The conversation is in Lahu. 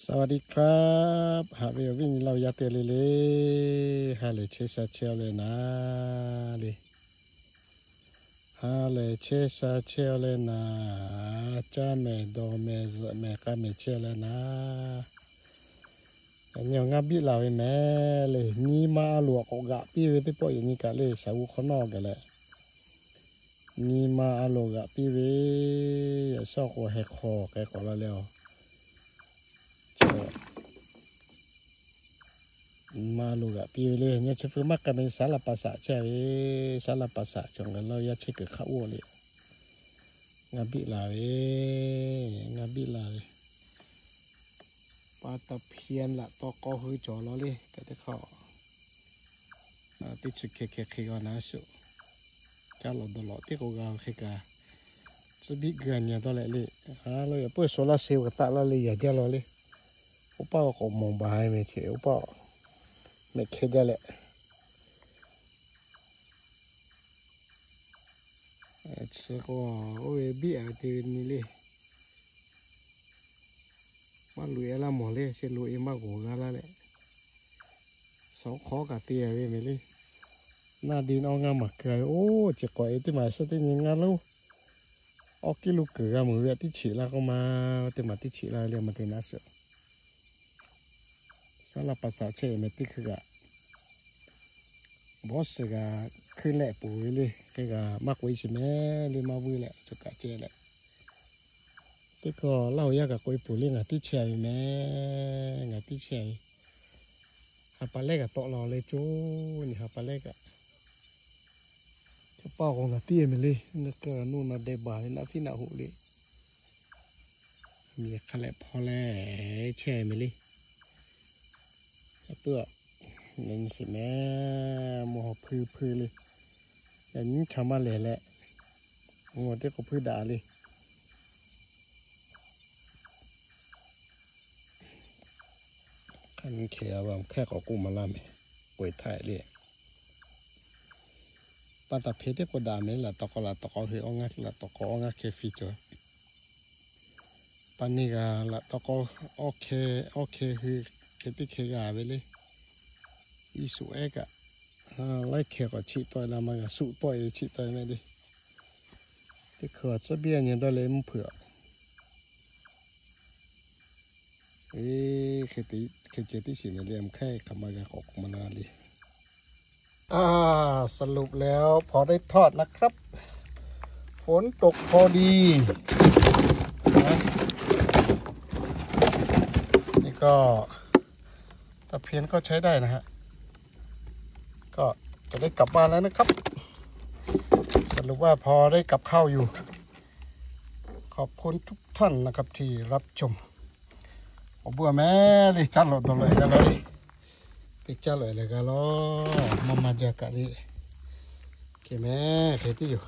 สวัสดีครับ Haꞈ ve awˬ viˉ nyi laˇ ve yaˇ teˇ g'aˇ le le, ha lehˬ chehˇ sha chehˇ-aw leh naˍ le. Ha lehˬ chehˇ sha chehˇ-aw leh naˍ, caˇ mehˍ dawˬ mehˍ zuhꞈ mehˍ k'a mehˍ chehˇ-aw leh naˍ. Yaꞈ nyi ngaˇ biˆ laˬ ve mehˍ le, nyi ma a loˍ k'awꞈ g'aꞈ piˇ ve teˇ pawˆ yaꞈ nyi kaꞈ le, shaˍ g'uˇ hk'awꞈ nawˉ gaˬ leh, nyi ma a loˍ g'aꞈ piˇ ve, yaꞈ shawˉ k'o heh hk'aw k'ai k'awꞈ la leh-aˬ. Nyi ma a loˍ g'aꞈ piˇ ve le, nyi chi hpu maˇ k'ai mehˍ, saˉ laˇ pa saꞈ chehˇ ve, saˉ laˇ pa saꞈ cawˬ ngaˬ laˇ yaˇ chehˇ kuiˬ hk'aˆ g'oˇ le. Ngaˇ biˆ laˬ ve, ngaˇ biˆ laˬ ve. Pa taˍ hpiˇ laꞈ taw k'aw hui cawˬ law le, kaꞈ teˇ hk'aˇ teˇ chi hkeh hkeh hk'e g'a naˍ shuˍ. Caˇ lawꞈ dawˬ lawꞈ teˇ k'o g'a hk'e kaꞈ, tcuhˇ biˆ g'a nyi dawˇ leh le. A lo yaꞈ puiˉ sho laˇ she kaꞈ taˆ laˇ le, yaꞈ jaˇ law le. Oˇ paˆ k'awꞈ mawˬ baˬ ve mehˍ che, oˇ paˆ mehˆ hkehˇ jaˇ leh. Chi k'o, oˇ ve biˆ a te ve nyi le. Maˇ loꞈ e laˇ mawˬ le, chi loꞈ e maˇ g'awˬ g'a laˇ leh, shaˍ hk'awˉ kaꞈ te ve mehˍ le. Naˆ di awˇ ngaˇ maˬ keu ve, oˇ chi k'awꞈ e teˇ maˬ suh teˇ nyi ngaˇ lonˉ, awˇ kiˇ lo kuiˬ g'a meuˬ ve aꞈ tiˉ cheꞈ laˇ k'oˆ ma, teˇ maˬ tiˉ cheꞈ laˇ le, maˇ te naˍ shuˍ. Saˉ laˇ pa saꞈ chehˇ mehˍ teˇ hkui kaꞈ, bawˇ shiˍ g'a hkuiˇ leh poˬ ve le, hk'e g'a maˇ k'oꞈ e shiˍ mehˍ le, maˇ vuiˇ leh cawˬ kaꞈ ceh leh. Teˇ hkui Laˇ huˍ yaˇ kaꞈ k'oꞈ e poˬ le, ngaˬ tiˉ chehˇ ve mehˍ, ngaˬ tiˉ chehˇ ve. Ha pa lehˉ kaꞈ tawˆ la le, co nyi ha pa lehˉ kaꞈ. Chaw paˇ k'o ngaˬ tiˉ mehˍ le, nuˇ na deh baˬ ve naˆ tiˉ naˆ hoꞈ le. Miˬ hk'a leh hpaw leh chehˇ mehˍ le. Aꞈ puiˉ a, nyi shiˍ mehˍ, mvuhˇ haw hpuiˇ hpuiˇ le. Yaꞈ nyi chaw maˇ lehˬ leh, mvuhˇ teˇ k'o hpuiˇ daꞈ le. Hk'aˬ nyi hkeh a va hkehˇ k'awꞈ k'oˆ maˍ laˇ mehˍ, k'oꞈ e htaˇ le. Pa taˍ hpehˇ teˇ k'o daꞈ mehˍ, laꞈ taw k'aw laꞈ taw k'aw hui awˇ ngaˇ, laꞈ taw k'aw awˇ ngaˇ hkeh fiˇ cawˬ. Pa neˇ g'a laꞈ taw k'aw awˇ hkeh, awˇ hkeh hui hkeh teˇ hkeh g'a ve le. Iˉ shuˍ ehˉ kaꞈ, laiˉ hkeh k'awꞈ chiˆ tawˆ e la maˇ g'a, shuˆ tawˆ e chiˆ tawˆ e mehˍ le. Teˇ hkui a tcuhˇ biˇ a nyi dawˇ leh mvuhˇ hpeuꞈ a. Eˬ, hk'e ceh tiˉ shiˍ mehˍ le, mvuhˇ hk'aˇ hk'aˬ ma g'a k'awꞈ k'oꞈ maˍ laˇ le. อ่า สรุปแล้วพอได้ทอดนะครับ ฝนตกพอดีนะ นี่ก็ ตะเพียนก็ใช้ได้นะฮะ ก็จะได้กลับบ้านแล้วนะครับ สรุปว่าพอได้กับข้าวอยู่ ขอบคุณทุกท่านนะครับที่รับชม Awˬ bon mehˍ le, caˇ lawꞈ dawˬ lawꞈ e g'a laˇ le. Teˇ caˇ lawꞈ e leh g'a law, maˇ maˇ jaˇ kaꞈ le. Hk'e mehˍ, hk'e tiˉ yoˬ.